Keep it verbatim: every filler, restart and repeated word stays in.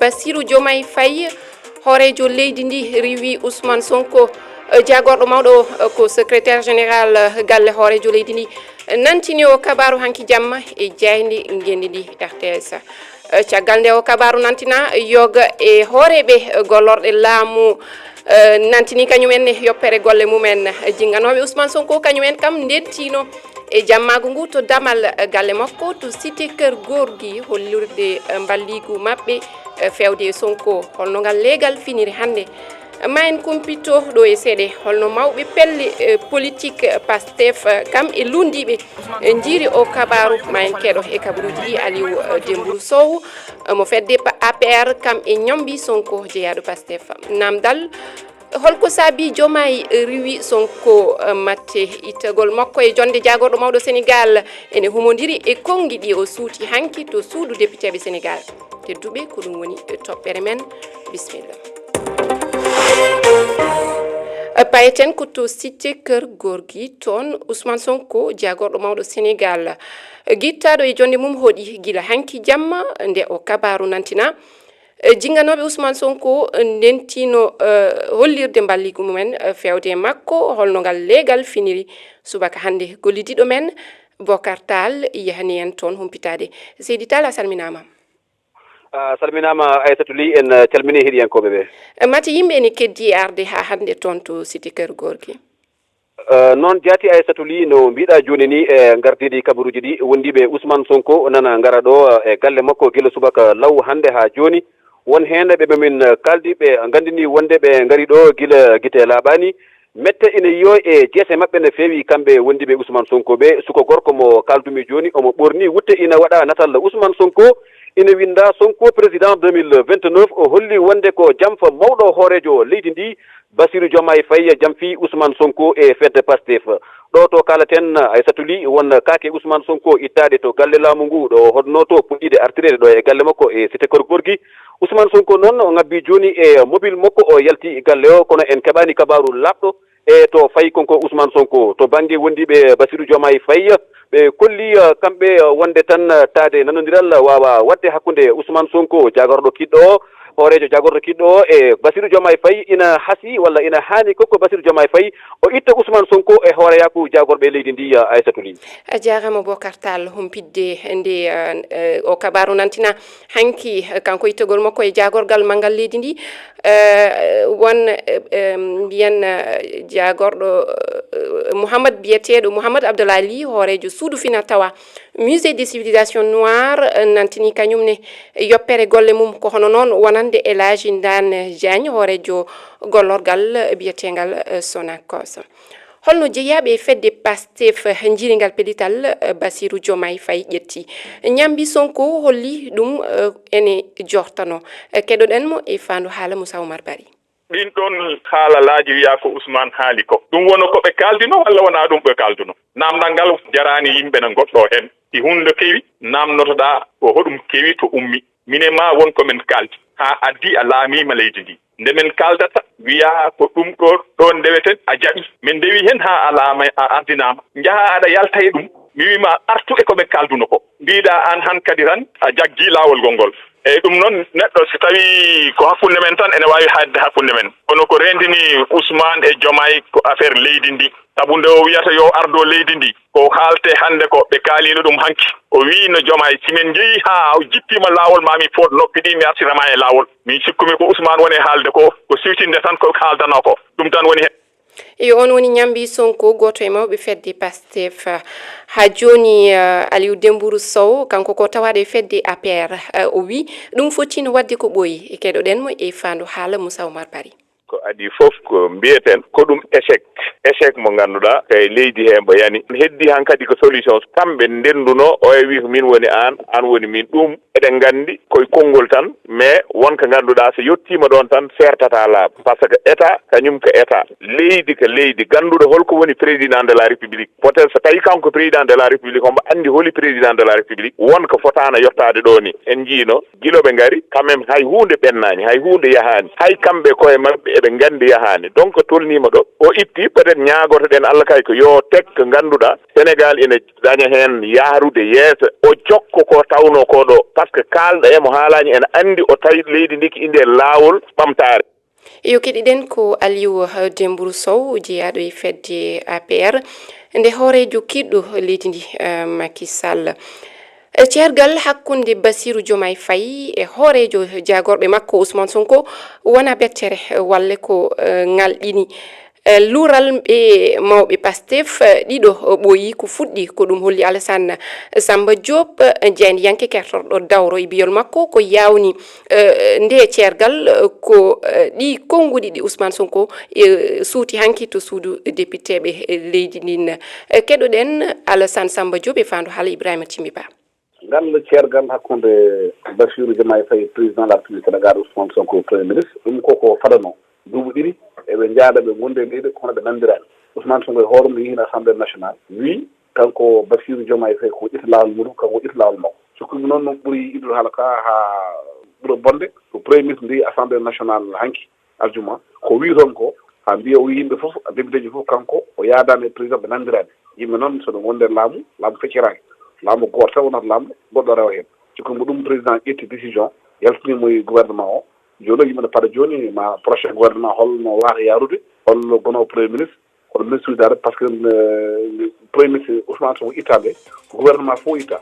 Bassirou Diomaye Faye, hooreejo leydi ndi, riiwi Ousmane Sonko, eh, jaagorɗo mawɗo, eh, ko secrétaire général, eh, galle hooreejo leydi ndi, eh, nantini o kabaaru hanki jamma e jaaynde ngenndi ndi, R T S. Eh, caggal nde o kabaaru nantina, yoga e hooreeɓe, eh, gollorɗe laamu, eh, nantini kañum en ne yoppere golle mum en. Jinnganooɓe Ousmane Sonko kañum en kam ndentino e jammaagu ngu to damal galle makko to Cité Keur Gorgui, hollirde mballiigu maɓɓe, eh, feewde e Sonko. Holno ngal leegal finiri hannde? Ma en kumpito ɗo e seeɗe holno mawɓe pelle, eh, politik, eh, Pastef, eh, kam e lunndiiɓe, eh, njiiri o kabaaru. Ma en keɗo e kabaruuji ɗi Aliou, eh, Dembourou Sow, eh, mo fedde pa-, A P R kam e Ñambi Sonko jeyaaɗo Pastef. Namdal, holko saabi Diomaye riiwi Sonko, eh, mate ittagol makko e jonde jaagorɗo mawɗo Senegal ene humondiri e konngi ɗi o suuti hanki to suudu depiteeɓe Senegal? Tedduɓe, ko ɗum woni toɓɓere men. Bisimilla. Payeten ko to Cité Keur Gorgui, toon Ousmane Sonko, jaagorɗo mawɗo Senegal, gittaaɗo e jonde mum hoɗi gila hanki jamma nde o kabaaru nantina. Eh, jinnganooɓe Ousmane Sonko, eh, ndentino, eh, hollirde mballigu mumen, eh, feewde e makko, holno ngal leegal finiri subaka hannde. Gollidiiɗo men Bocar Tall yahani en toon humpitaade. Seydi Tall, a salminaama. A salminaama, Aissatou Ly, en, eh, calmini heɗiyankooɓe ɓe. Eh, mate yimɓe ene keddii arde haa hannde toon to Cité Keur Gorgui? Eh, noon jaati Aissatou Ly, no mbiɗa jooni ni, e ngardiiɗi kabaruuji ɗi, wondiiɓe Ousmane Sonko nana ngara ɗo, eh, e galle makko gila subaka law hannde haa jooni. Won heen ɓe min kaaldi, ɓe nganndini wonde ɓe ngari ɗo gila gite laaɓaani. Mette ina yiyo e jeese maɓɓe no feewi, kamɓe wondiiɓe Ousmane Sonko ɓe. Suko gorko mo kaaldumi jooni, omo ɓorni wutte ina waɗa natal Ousmane Sonko, ina winnda Sonko président deux mille vingt-neuf. O holli wonde ko jamfa mawɗo hooreejo leydi ndi, Bassirou Diomaye Faye, jamfi Ousmane Sonko e fedde Pastef. Ɗo to kaalaten, Aissatou Ly, won kaake Ousmane Sonko ittaaɗe to galle laamu ngu, ɗo o hoɗnoo to puɗɗiiɗe artireede ɗo e galle makko e Cité Keur Gorgui. Ousmane Sonko noon, o ngabbi jooni e mobile makko, o yalti galle o, kono en keɓaani kabaaru laaɓɗo e to fayi kon ko Ousmane Sonko. To bannge wondiiɓe Bassirou Diomaye Faye, ɓe kolli, eh, kamɓe, eh, wonde tan, eh, taade nanondiral waawa waɗde hakkunde Ousmane Sonko, jaagorɗo kiɗɗo o, hooreejo jaagorɗo kiɗɗo o, e Bassirou Diomaye Faye. Ina hasii walla ina haani ko, ko Bassirou Diomaye Faye o itta Ousmane Sonko e hooreyaaku jaagorɓe leydi ndi, eh, Aissatou Ly. A jaaraama Bocar Tall humpitde nde, eh, eh, o kabaaru nantina hanki, eh, kanko ittagol makko e jaagorgal manngal leydi ndi. Eh, won, eh, eh, mbiyen, eh, jaagorɗo, eh, Mouhammad, biyeteeɗo Mouhammad Abdallah Ly, hooreejo suudu fina tawa Musée des Civilisations Noires, eh, nantini kañum ne yoppere golle mum. Ko hono noon wonande El Hadji Ndane Diagne, hooreejo gollorgal biyeteengal, eh, Sonacos. Holno jeyaaɓe e fedde Pastef njiiringal pellital, eh, Bassirou Diomaye Faye ƴetti? Ñambi Sonko holli ɗum, eh, ene jortano. Eh, keɗoɗen mo e faandu haala Moussa Oumar Bari. Ɗin ɗon haalalaaji wiyaa ko Ousmane haali ko. Ɗum wono ko ɓe kaaldino walla wonaa ɗum ɓe kaalduno? Naamndal ngal jaraani yimɓe na ngoɗɗoo heen. Si huunde kewi, naamnotoɗaa ko hoɗum kewi to ummi. Mine ma won ko men kaaldi, haa addi a laamiima leydi ndi. Nde men kaaldata, wiyaa ko ɗum ɗo, ɗo ndeweten, a jaɓi. Men ndewi heen haa a laama, a ardinaama. Njaha aɗa yalta e ɗum. Mi wii ma artu e ko men kaalduno ko. Mbiiɗaa aan han kadi tan, a jaggii laawol gongol. Eyi, ɗum noon, neɗɗo so tawii ko hakkunde men tan, ene waawi haaɗde hakkunde men. Kono ko reendini Ousmane e Diomaye ko affaire leydi ndi. Sabu nde o wiyata yo ardo leydi ndi, ko haalte hannde ko ɓe kaaliino ɗum hanki. O wii no Diomaye, si men njehii haa o jippiima laawol, ma mi food noppi ɗi, mi artira ma e laawol. Min sikkumi ko Ousmane woni e haalde ko, ko siwtinde tan ko haaldanoo ko. Ɗum tan woni heen. Yo on woni Ñambi Sonko, gooto e mawɓe fedde Pastef. Haa jooni, eh, Aliou Dembourou Sow, kanko ko tawaaɗo e fedde A P R, eh, o wii ɗum foti no waɗde ko ɓooyi. Keɗoɗen mo e faandu haala Moussa Oumar Bari. Ko adii fof ko mbiyeten ko ɗum échec. Échec mo ngannduɗaa ko e leydi he mbo yani. Heddi han kadi ko solution. Kamɓe ndennduno, o e wi ko min woni aan, aan woni min. Ɗum eɗen nganndi koye konngol tan, mais won ko ngannduɗaa so yettiima ɗoon tan seertata laaɓa. Par ce que État, kañum ko État. Leydi ko leydi. Ngannduɗo holko woni président de la République. Peut-être so tawi kanko président de la République, omo anndi holi président de la République, won ko fotaano yottaade ɗo ni. En njiino, gila ɓe ngari, quand même, hay huunde ɓennaani, hay huunde yahaani. Hay kamɓe koye maɓɓe eɓe nganndi yahaani. Donc, tolniima ɗo, o itti, peut-être ñaagotoɗen Allah kay ko yo tek ko ngannduɗaa, Sénégal ina daña heen yahrude yeeso, o jokko ko tawnoo ko ɗo. Par ce que kaalɗo e mo haalaani, ene anndi o tawi Leydi ndi ko inde laawol ɓamtaare. Yo keɗiɗen ko Aliou Dembourou Sow, jeyaaɗo e fedde A P R, nde hooreejo kiiɗɗo leydi ndi, eh, Macky Sall. Eh, ceergal hakkunde Bassirou Diomaye Faye e hooreejo jaagorɓe makko Ousmane Sonko wona bettere, eh, walle ko, eh, ŋalɗini. Eh, luural ɓe mawɓe Pastef, eh, ɗiɗo, eh, ɓooyi ko fuɗɗi, ko ɗum holli Alassane Samba Diop, eh, jaayndiyanke kertorɗo dawro e biyol makko ko yawni, eh, nde ceergal, eh, ko, eh, ɗi konnguɗi ɗi Ousmane Sonko, eh, suuti hanki to suudu depiteeɓe, eh, leydi ndin. Eh, keɗoɗen Alassane Samba Diop e faandu haala Ibrahima Timbi Ba. Ngal ceergal hakkunde Bassirou Diomaye Faye, président de la République Sénégal, Ousmane Sonko, premier ministre, ɗum koko fadano duuɓi ɗiɗi, eɓe njaada ɓe gonde leyɗe kono ɓe nandirani. Ousmane Sonko e hoore mum yehi assemblée nationale, wi kanko Bassirou Diomaye Faye ko ita laawol muɗum, kanko ita laawol makko. Cukkuɓe noon no ɓuri yiɗude haala ka ha ɓura bonde, ko premier ministre ndi assemblée nationale hanki aljuma. Ko wi toon ko, ha mbiya o wi yimɓe fof, député ji fof, kanko o yaadani e président, ɓe nandirani. Yimɓe noon, so ɓe gonde laamu, laamu fecciraaki. Laamu gooto tan wonata laamu, goɗɗo rewa heen. Cukkuɓe ɗum président ƴetti décision, yaltinimo e gouvernement o. Jooni o yimɓe no pada jooni ma prochain gouvernement holno waata yaarude, holno gono premier ministre, kono ministre uji dara, parce que, euh, premier ministre Ousmane Sonko itta nde, gouvernement fof itta.